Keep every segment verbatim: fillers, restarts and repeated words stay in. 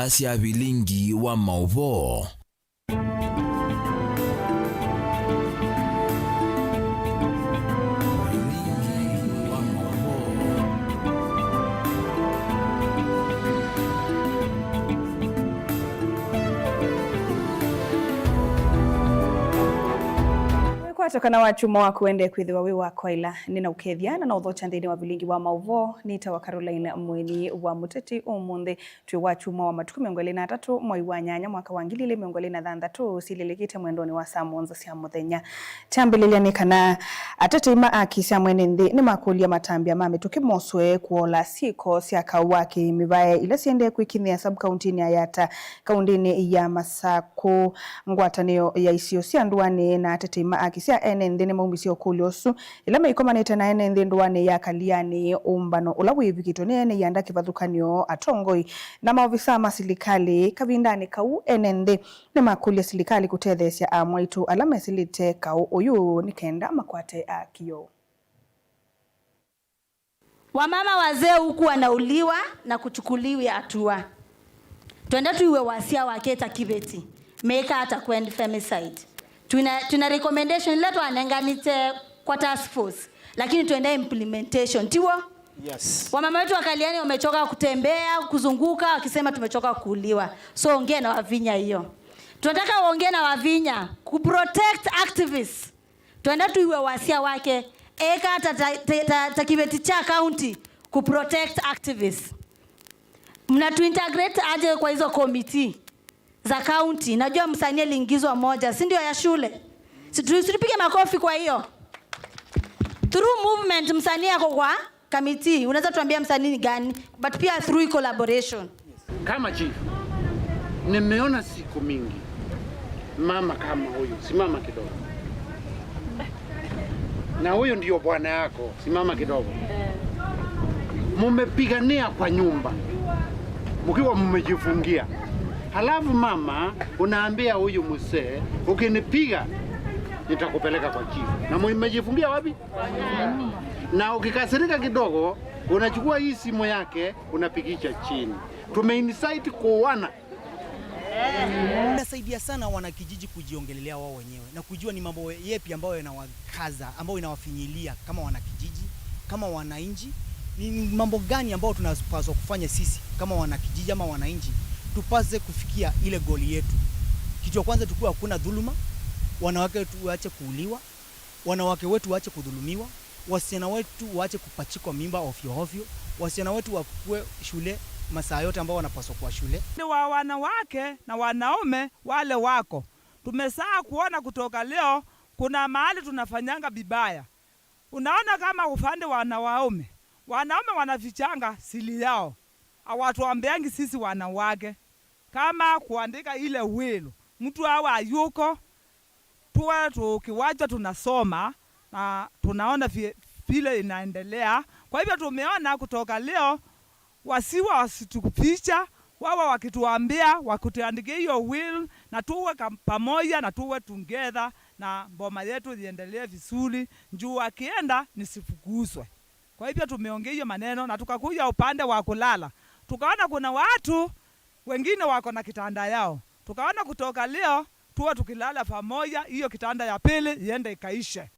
Asya vilingi wa maũvoo. Vilingi wa maũvoo. Wĩkwatyo kana wa kyumwa waku wende kwĩthĩwa wĩ wa kwaĩla, nĩnaũkethya na naũthokya nthĩnĩ wa vilingi wa maũvoo. Nĩtawa Caroline Mweni wa Mũteti. Ũmũnthĩ twĩ wa kyumwa wa matukũ mĩongo ĩlĩ na atatũ, mwai wa nyanya, mwaka wa ngili ilĩ mĩongo ĩlĩ na thanthatũ, silĩlĩkĩte mwendonĩ wa saa mũonza sya mũthenya. Kyambĩlĩlya nĩ kana atetei ma aki sya mwene nthĩ nĩmakũlya matambya ma mĩtũkĩ moswe kũola syĩko sya kaũ wa kĩ-mĩvae ila siendee kwĩkinyĩa sub-kauntinĩ ya Yatta, kaũntĩnĩ ya Masakũ. Ngwatanĩo ya isio sya ndũanĩ na atetei ma aki sya ene nthĩ nĩmaumisye ũkũlyo ũsu ĩla maikomanĩte na ene nthĩ ndũanĩ ya Kaliani, ũmbano ũla wĩvikĩtwe nĩ ene ianda kĩvathũkany'o, atongoi na maovisaa ma silikalĩ. Kavindanĩ kau, ene nthĩ nĩmakũlya silikalĩ kũtetheesya amwaitũ ala mesĩlĩte kaũ ũyũ nĩ kenda makwate aki yoo. Wamama wazee huku wanauliwa na kuchukuliwa hatua. Twenda tuiwe wasya wa Keta Kiveti. Meka ata kwa femicide. Tuna, tuna recommendation ile twanenganite kwa task force. Lakini tuende implementation. Tiwo? Yes. Wamama wetu wa Kaliani wamechoka kutembea, kuzunguka, wakisema tumechoka kuuliwa. So ongea na Wavinya hiyo. Tunataka uongee na Wavinya kuprotect activists. Twenda tuiwe wasya wake. Eka ta, ta, ta, ta, ta kiveti cha county kuprotect activists. Mnatuintegrate aje kwa hizo committee za county? Najua msanii aliingizwa moja, si ndio, ya shule. Si tu-, si tupige makofi kwa hiyo? Through movement, msanii ako kwa committee, unaweza tuambia msanii ni gani, but pia through collaboration. Kama chief, nimeona siku mingi mama kama huyu, simama kidogo. Na huyu ndio bwana yako, simama kidogo. Mumepigania kwa nyumba mkiwa mmejifungia, halafu mama unaambia huyu mzee, "Ukinipiga nitakupeleka kwa chief." Na mmejifungia wapi? Na ukikasirika kidogo, unachukua hii simu yake, unapigisha chini. Tumeincite kuuana. Inasaidia sana wanakijiji kujiongelelea wao wenyewe na kujua ni mambo yepi ambayo yanawakaza, ambayo inawafinyilia kama wanakijiji, kama wananchi. Ni mambo gani ambayo tunapaswa kufanya sisi kama wanakijiji ama wananchi, tupase kufikia ile goal yetu. Kitu ya kwanza, tukuwe hakuna dhuluma, wanawake wetu waache kuuliwa, wanawake wetu waache kudhulumiwa, wasichana wetu waache kupachikwa mimba ovyo ovyo, wasichana wetu wakuwe shule masaa yote ambao wanapaswa kuwa shule. Ni wa wanawake na wanaume wale wako. Tumesaa kuona kutoka leo kuna mahali tunafanyanga vibaya. Unaona, kama upande wa wanaume, wanaume wanafichanga siri yao. Hawatuambiangi sisi wanawake. Kama kuandika ile will, mtu awe hayuko, tuwe tukiwacha tunasoma na tunaona vi-, vile inaendelea. Kwa hivyo tumeona kutoka leo, wasiwa wasituficha, wawe wakituambia, wakituandikia hiyo will, na tuwe kam-, pamoja na tuwe together, na boma yetu iendelee vizuri, juu wakienda nisifukuzwe. Kwa hivyo tumeongea hiyo maneno na tukakuja upande wa kulala. Tukaona kuna watu wengine wako na kitanda yao. Tukaona kutoka leo tuwe tukilala pamoja, hiyo kitanda ya pili iende ikaishe.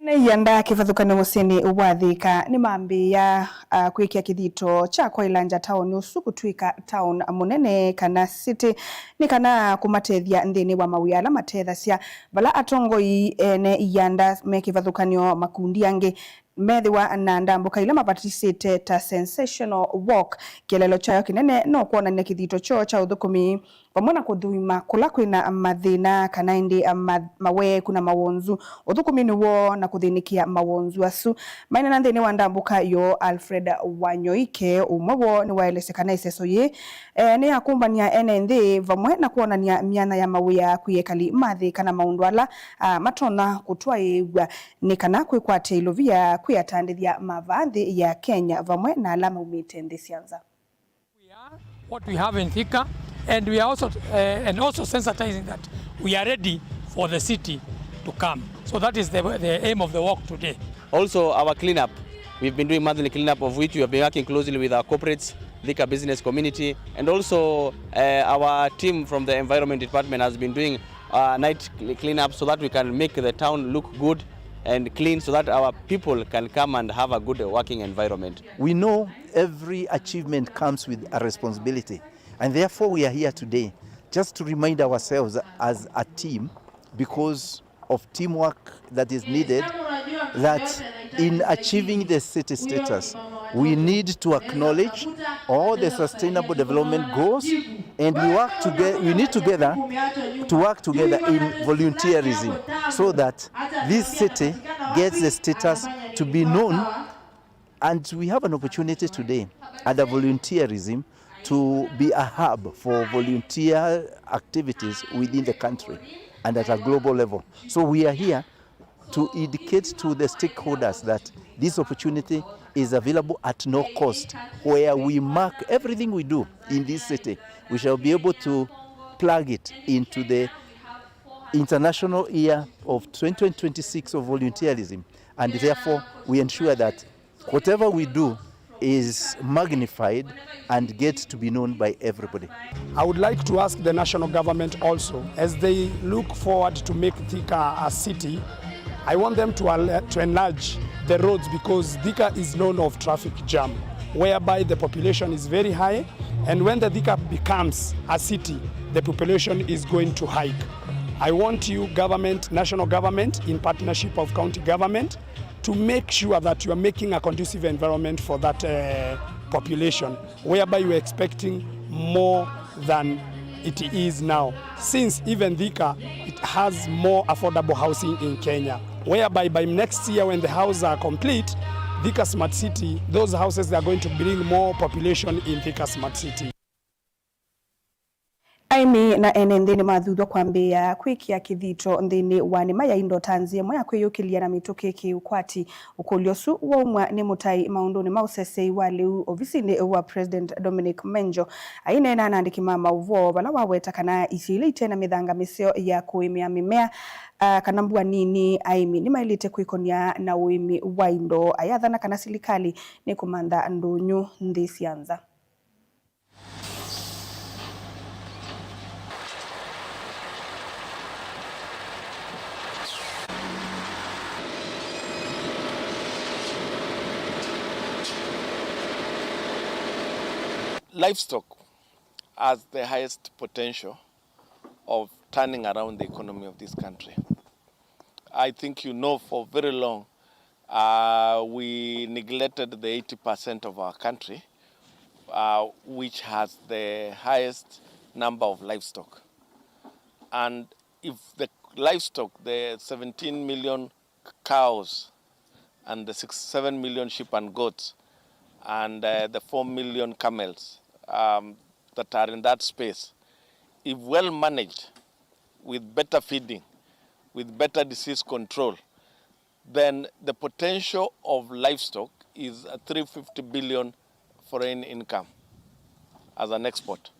Ene ianda kĩvathũkany'o mũsyĩnĩ wa Thika nĩmambĩĩa, ah, kwĩkĩa kĩthito kya kwaĩlangya taoni ũsu kũtw'ĩka taoni mũnene kana city, nĩ kana kũmatethya nthĩnĩ wa mawĩa ala matethasya, vala atongoi ene ianda me kĩvathũkany'o makundi angĩ methĩwa na ndambũka ila mavatisĩte ta sensational walk. Kĩeleelo kyayo kĩnene no kwonany'a kĩthito kyoo kya ũthũkũmi vamwe na kũthũima kũla kwĩna mathĩna kana ĩndĩ ma-, maweeku na mawonzu ũthũkũminĩ woo na kũthĩnĩkĩa mawonzu asu. Maineena nthĩnĩ wa ndambũka yoo, Alfred Wanyoike, ũmwe woo, nĩwaelesya kana ĩseso yĩĩ, eh, nĩ ya kũmbany'a ene nthĩ vamwe na kwonany'a myanya ya mawĩa kwĩ ekali ma Thika na maũndũ ala, ah, matonya kũtwaĩĩw'a nĩ kana kwĩkwatya ilovia kwĩ atandĩthya ma vaa nthĩ ya Kenya vamwe na ala maumĩte nthĩ sya nza. We are what we have in Thika, and we are also, eh, and also sensitizing that we are ready for the city to come. So that is the, the aim of the walk today. Also, our cleanup, We've been doing monthly cleanup, of which we have been working closely with our corporates, Thika business community, and also, uh, our team from the environment department has been doing, uh, night cl-, cleanup so that we can make the town look good and clean so that our people can come and have a good working environment. We know every achievement comes with a responsibility, and therefore we are here today just to remind ourselves as a team, because of teamwork that is needed, that in achieving the city status, we need to acknowledge all the sustainable development goals, and we work toge-, we need together to work together in volunteerism so that this city gets the status to be known. And we have an opportunity today under volunteerism to be a hub for volunteer activities within the country and at a global level. So we are here to indicate to the stakeholders that this opportunity is available at no cost, where we mark everything we do in this city. We shall be able to plug it into the International Year of twenty twenty-six of Volunteerism, and therefore we ensure that whatever we do is magnified and get to be known by everybody. I would like to ask the national government also, as they look forward to make Thika a city, I want them to al-, to enlarge the roads, because Thika is known of traffic jam, whereby the population is very high, and when the Thika becomes a city, the population is going to hike. I want you, government, national government, in partnership of county government, to make sure that you are making a conducive environment for that, uh, population, whereby you are expecting more than it is now, since even Thika, it has more affordable housing in Kenya, whereby by next year when the houses are complete, Thika Smart City, those houses, they are going to bring more population in Thika Smart City. Aĩmi na ene nthĩ nĩmathuthw'a kwambĩĩa kwĩkĩa kĩthito nthĩnĩ wa nĩma ya indo ta nzĩa ĩmwe ya kwĩyũkĩlya na mĩtũkĩ kĩ-ũkwati. Ũkũlyo ũsu waumw'a nĩ mũtai maũndũnĩ ma ũseseĩ wa lĩu ovisinĩ wa President Dominic Menjo. Aineena na andĩki ma maũvoo vala waweta kana isio ila ite na mĩthanga mĩseo ya kũĩmĩa mĩmea, a, kana mbua nini, aĩmi nĩmaĩlĩte kwĩkony'a na ũĩmi wa indo, ayathana kana silikalĩ nĩkũmantha ndũnyũ nthĩ sya nza. Livestock has the highest potential of turning around the economy of this country. I think you know for very long, uh, we neglected the eighty percent of our country, uh, which has the highest number of livestock. And if the livestock, the seventeen million cows and the six, seven million sheep and goats and, uh, the four million camels, um, that are in that space, if well managed, with better feeding, with better disease control, then the potential of livestock is a three fifty billion foreign income as an export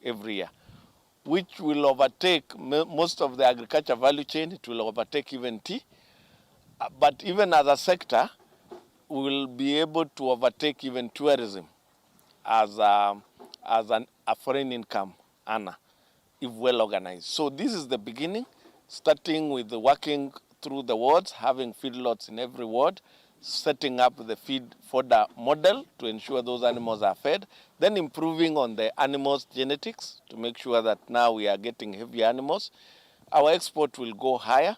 every year, which will overtake mo-, most of the agriculture value chain. It will overtake even tea. Uh, but even as a sector, we will be able to overtake even tourism as a, as an, a foreign income earner if well organized. So this is the beginning, starting with the working through the wards, having feedlots in every ward, setting up the feed fodder model to ensure those animals are fed, then improving on the animals' genetics to make sure that now we are getting heavier animals. Our export will go higher,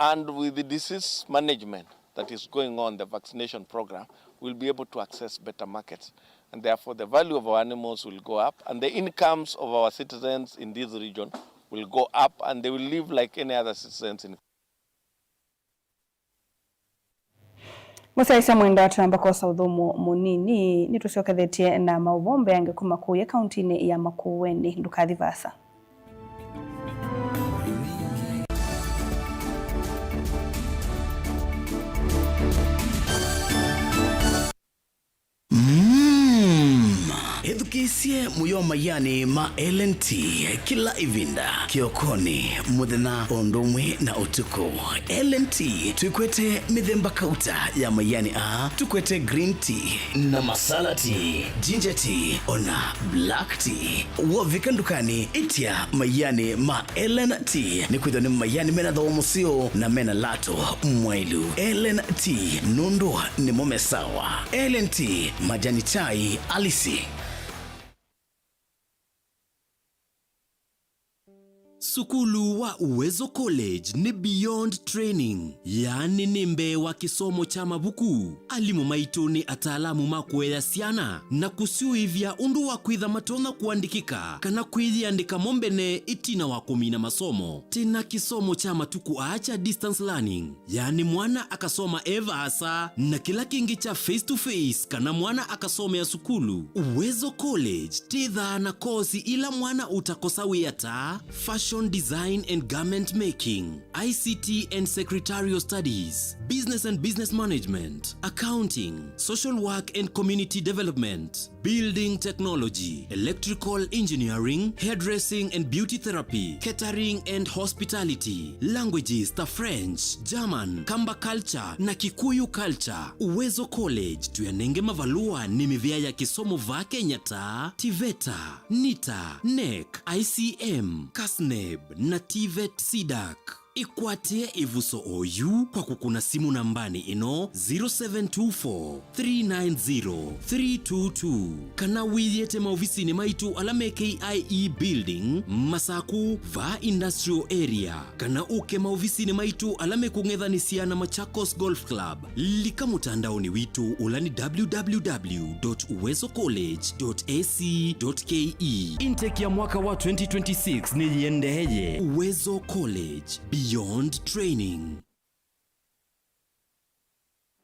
and with the disease management that is going on, the vaccination program, we'll be able to access better markets. And therefore, the value of our animals will go up, and the incomes of our citizens in this region will go up, and they will live like any other citizens in Mũsyaĩĩsya mwendwa, twamba kwosa ũthũmũo mũnini, nĩtũsyokethetye na maũvoo mbeange kuma kũya kauntinĩ ya Makueni. Ndũkathi vaasa. Mm. Ĩthukĩĩsye mũyo maianĩ ma L and T kĩla ĩvinda, kĩokonĩ, mũthenya, o ũndũ ũmwe na ũtukũ. L and T twĩkwete mĩthemba kauta ya maianĩ aa, tũkwete green tea na masala tea, ginger tea, ona black tea. Wovika ndukanĩ, ĩtya maianĩ ma L and T, nĩkwĩthĩwa nĩ maianĩ mena thooa mũseo na mena lato mwaĩlu. L and T, nũndũ nĩmo me sawa. L and T, majani chai halisi. Sukulu wa Uwezo College nĩ beyond training, yaani nĩ mbee wa kĩsomo kya mavuku. Alimũ maitũ nĩ ataalamu ma kũea syana na kũsyũĩvya ũndũ wa kwĩtha matonya kũandĩkĩka kana kwĩyĩandĩka mo mbene ĩtina wa kũmina masomo. Twĩna kĩsomo kya matukũ aa kya distance learning, yaani mwana akasoma e vaasa, na kĩla kĩngĩ kya face to face kana mwana akasomea sukulu. Uwezo College twĩthaa na kosi ila mwana ũtakosa wĩa ta fashion design and garment making, I C T and secretarial studies, business and business management, accounting, social work and community development, building technology, electrical engineering, hairdressing and beauty therapy, catering and hospitality, languages ta French, German, Kamba culture na Kikuyu culture. Uwezo College tũyanenge mavalũa nĩ mĩvĩa ya kĩsomo vaa Kenya ta TVETA, NITA, NEC, I C M, KASNEB na TVET CDAC. Ĩkwatĩe ĩvuso oyu kwa kũkũna simũ nambanĩ ĩno, zero seven two four, three nine zero, three two two, kana wĩyĩte maovisinĩ maitũ ala me K I E Building, Masaku, vaa Industrial Area, kana ũke maovisinĩ maitũ ala mekũng'ethanĩsya na Machakos Golf Club. Lika mũtandaonĩ witũ ũla nĩ www dot uwezo college dot ac dot ke. Intake ya mwaka wa twenty twenty-six nĩyĩendeeye. Uwezo College, beyond training.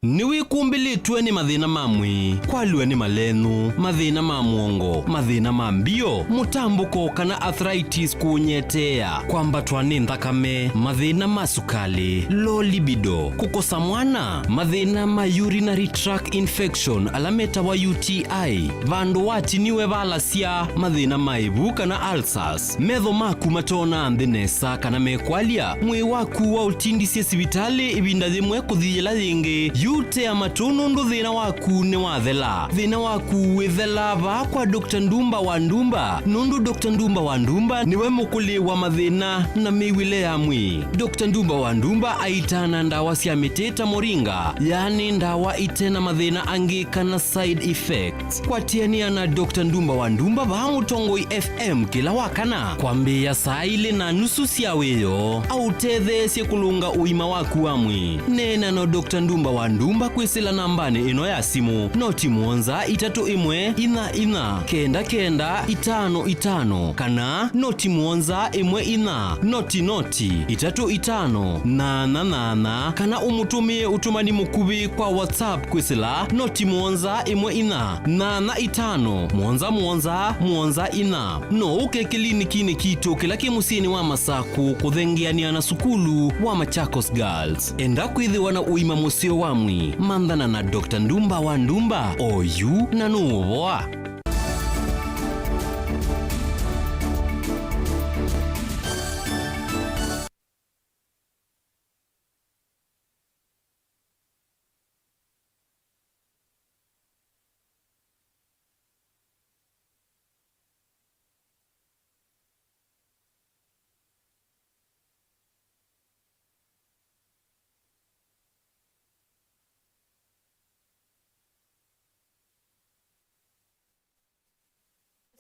Nĩwĩkumbĩlĩtwe nĩ mathĩna ma mwĩĩ, kwalw'a nĩ malenũ, mathĩna ma mũongo, mathĩna ma mbio, mũtambũko kana arthritis kũũnyeteea, kwambatwa nĩ nthakame, mathĩna ma sukalĩ, low libido, kũkosa mwana, mathĩna ma urinary tract infection ala metawa U T I, vandũ watiniwe valasya, mathĩna ma ĩvu kana ulcers, metho maku matoonaa nthĩ nesa kana mekwalya, mwĩĩ waku waũtindisye sivitalĩ ĩvinda yĩmwe kũthi yĩla yĩngĩ, yu tea matũ nũndũ thĩna waku nĩwathela. Thĩna waku wĩthelaa vaa kwa Doctor Ndumba wa Ndumba, nũndũ Doctor Ndumba wa Ndumba nĩwe mũkũlĩ wa mathĩna na mĩw'ĩle ya mwĩĩ. Doctor Ndumba wa Ndumba aitaa na ndawa sya mĩtĩ ta moringa, yaani ndawa ite na mathĩna angĩ kana side effects. Kwatĩanĩa na Doctor Ndumba wa Ndumba vaa Mũtongoi F M kĩla wa kana kwambĩĩa saa ilĩ na nusu sya wĩoo, aũtetheesye kũlũnga ũima waku wa mwĩĩ. Neena na Doctor Ndumba wa Ndumba kwĩsĩla nambanĩ ĩno ya simũ, noti mũonza itatũ ĩmwe inya inya kenda kenda itano itano, kana noti mũonza ĩmwe inya noti noti itatũ itano nyanya nyanya, kana ũmũtũmĩe ũtũmani mũkuvĩ kwa WhatsApp kwĩsĩla noti mũonza ĩmwe inya nyanya itano mũonza mũonza mũonza inya. No ũke kĩlinikinĩ kitũ kĩla kĩ mũsyĩnĩ wa Masakũ kũthengeanĩa na sukulu wa Machakos Girls. Enda kwĩthĩwa na ũima mũseo wa mwĩĩ, manthana na Doctor Ndumba wa Ndumba oyu na nũũvoa.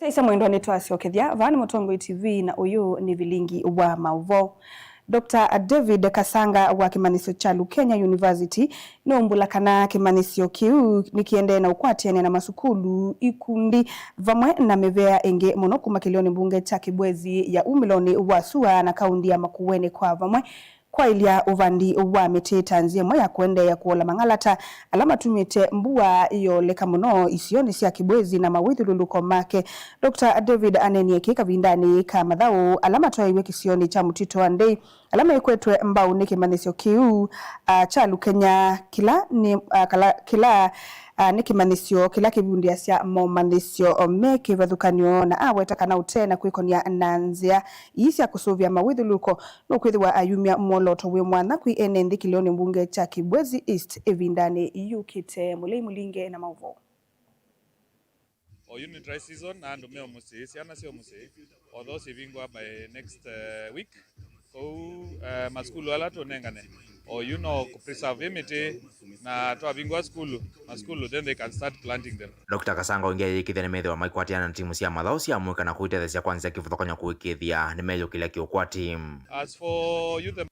Syaisya mwendwa, nĩtwasyokethya. Vaa nĩ Mũtongoi T V na ũyũ nĩ vilingi wa maũvoo. Doctor David Kasanga wa kĩmanyĩsyo kya Lukenya University nũmbũla kana kĩmanyĩsyo kĩu nĩkĩendee na ũkwatĩanĩa na masukulu, ikundi, vamwe na mĩvea ĩngĩ mũno kuma kĩlĩonĩ mbunge kya Kĩbwezi ya umĩlonĩ wa sua na kaunti ya Makueni kwa vamwe. Kwaĩlya ũvandi wa mĩtĩ ta nzĩa ĩmwe ya kũendeea kũola mang'alata ala matumĩte mbua yoleka mũno isionĩ sya Kĩbwezi na mawĩthyũlũlũko make. Doctor David aneenie kĩĩ kavindanĩ ka mathaũ ala matwaĩiwe kĩsionĩ kya Mũtitũ wa Ndei, ala mekwetwe mbau nĩ kĩmanyĩsyo kĩu, a, kya Lukenya, kĩla nĩ, a, kala, kĩla A, nĩ kĩmanyĩsyo kĩla kĩvundĩasya momanyĩsyo me kĩvathũkany'o, na aweta kana ũte na kwĩkonia na nzĩa ii sya kũsũvĩa mawĩthyũlũlũko nũkwĩthĩwa ayumya mwolooto wĩ mwanya kwĩ ene nthĩ kĩlĩonĩ mbunge kya Kibwezi East ĩvindanĩ yũkĩte. Mũlei Mũlinge na maũvoo. O yu nĩ dry season na andũ me o mũsyĩ, syana syĩ o mũsyĩ, although syĩvingũa by next, eh, week. Kwoou, eh, masukulu ala tũnengane o yu no kũ preserve ĩ mĩtĩ, na twavingũa sukulu, masukulu, then they can start planting them. Doctor Kasanga oingi ayĩkĩthya nĩmethĩwa maikwatĩana na timu sya mathaũ sya mũika na kũitetheesya kwa nzĩa kĩvathũkany'o kũĩkĩĩthya nĩmeyũkĩlya kĩũkwati. As for youth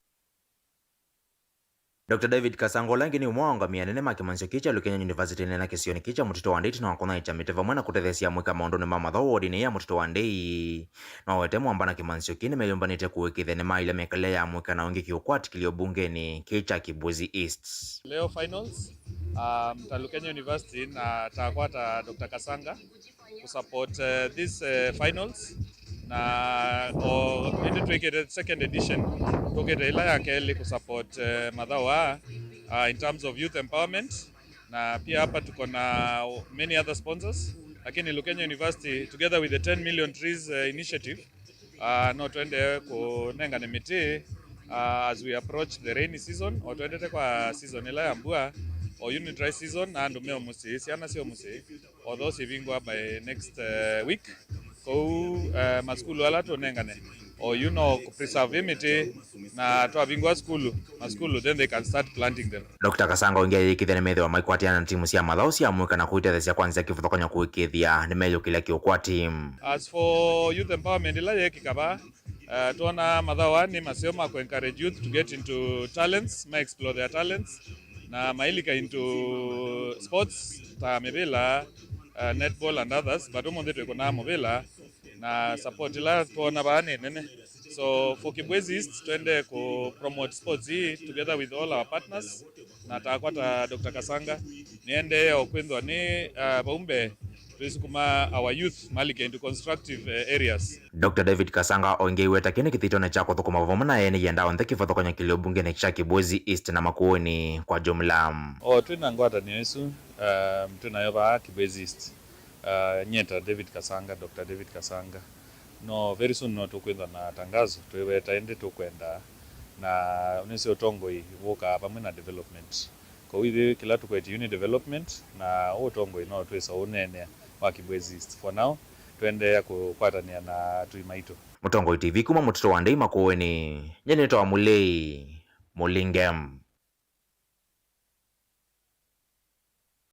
Doctor David Kasanga, ũla ĩngĩ nĩ ũmwe wa aũngamĩi anene ma kĩmanyĩsyo kĩĩ kya Lukenya University, nĩna kĩsionĩ kĩĩ kya Mũtitũ wa Ndei ĩtina wa kũnyaĩĩkya mĩtĩ vamwe na kũtetheesya amũika maũndũnĩ ma mathaũ wodinĩ ya Mũtitũ wa Ndei. Nowete mwamba na kĩmanyĩsyo kĩĩ nĩmeyũmbanĩte kũĩkĩĩthya nĩmaĩlya mĩkalĩle ya amũika na ũingĩ kĩũkwati kĩlĩo mbungenĩ kĩĩ kya Kibwezi East. Leo finals, um, ta Lukenya University na takwa ta Doctor Kasanga kusupport, eh, this, eh, finals, na o ĩndĩ twĩkĩte second edition, tũkĩte ĩla ya kelĩ kusupport, eh, mathaũ aa, uh, in terms of youth empowerment, na pia hapa tuko na many other sponsors, lakini Lukenya University together with the ten million trees, eh, initiative, uh, no twende kũnengane mĩtĩ, uh, as we approach the rainy season, o twendete kwa season ĩla ya mbua, o yu nĩ dry season na andũ me o mũsyĩ, syana syĩ o mũsyĩ, although syĩvingũa by next, eh, week. Kwoou, eh, masukulu ala tũnengane o yu no kũ preserve ĩ mĩtĩ, na twavingũa sukulu, masukulu, then they can start planting them. Doctor Kasanga oingi ayĩkĩthya nĩmethĩwa maikwatĩana na timu sya mathaũ sya mũika na kũitetheesya kwa nzĩa kĩvathũkany'o kũĩkĩĩthya nĩmeyũkĩlya kĩũkwati. As for youth empowerment ĩla yekĩka vaa, uh, twona mathaũ aa nĩ maseo ma kũ encourage youth to get into talents, ma explore their talents, na mailika into sports ta mĩvĩla, uh, netball and others, but ũmũnthĩ twĩkũnaa mũvĩla, na support ĩla twoona vaa nĩ nene. So for Kibwezi East, twende kũ promote sports hii together with all our partners, na takwa ta Doctor Kasanga, nĩendee o kwĩthwa nĩ, uh, vau mbee, twĩsukuma our youth malike into constructive, uh, areas. Doctor David Kasanga oingi aiweta kĩĩ nĩ kĩthitone kya kũthũkũma vamwe na ene yenda onthe kĩvathũkany'o kĩlĩo mbungenĩ kya Kibwezi East na Makueni kwa jumla. O twĩ na ngwatanĩo ĩsu, um, twĩ nayo vaa Kibwezi East. Uh, nyie ta David Kasanga, Doctor David Kasanga. No very soon no tũkwĩthwa na tangazo, twĩweta ĩndĩ tũkwenda, na nĩsĩ ũtongoi wũkaa vamwe na development. Kwoou ithyĩ kĩla tũkwetye yu nĩ development, na ũũ ũtongoi no twĩsa ũneenea wa Kibwezi East. For now, tũendeea kũkwatanĩa na atũi maitũ. Mũtongoi T V kuma Mũtitũ wa Ndei Makueni, nyie nĩtawa Mũlei Mũlinge.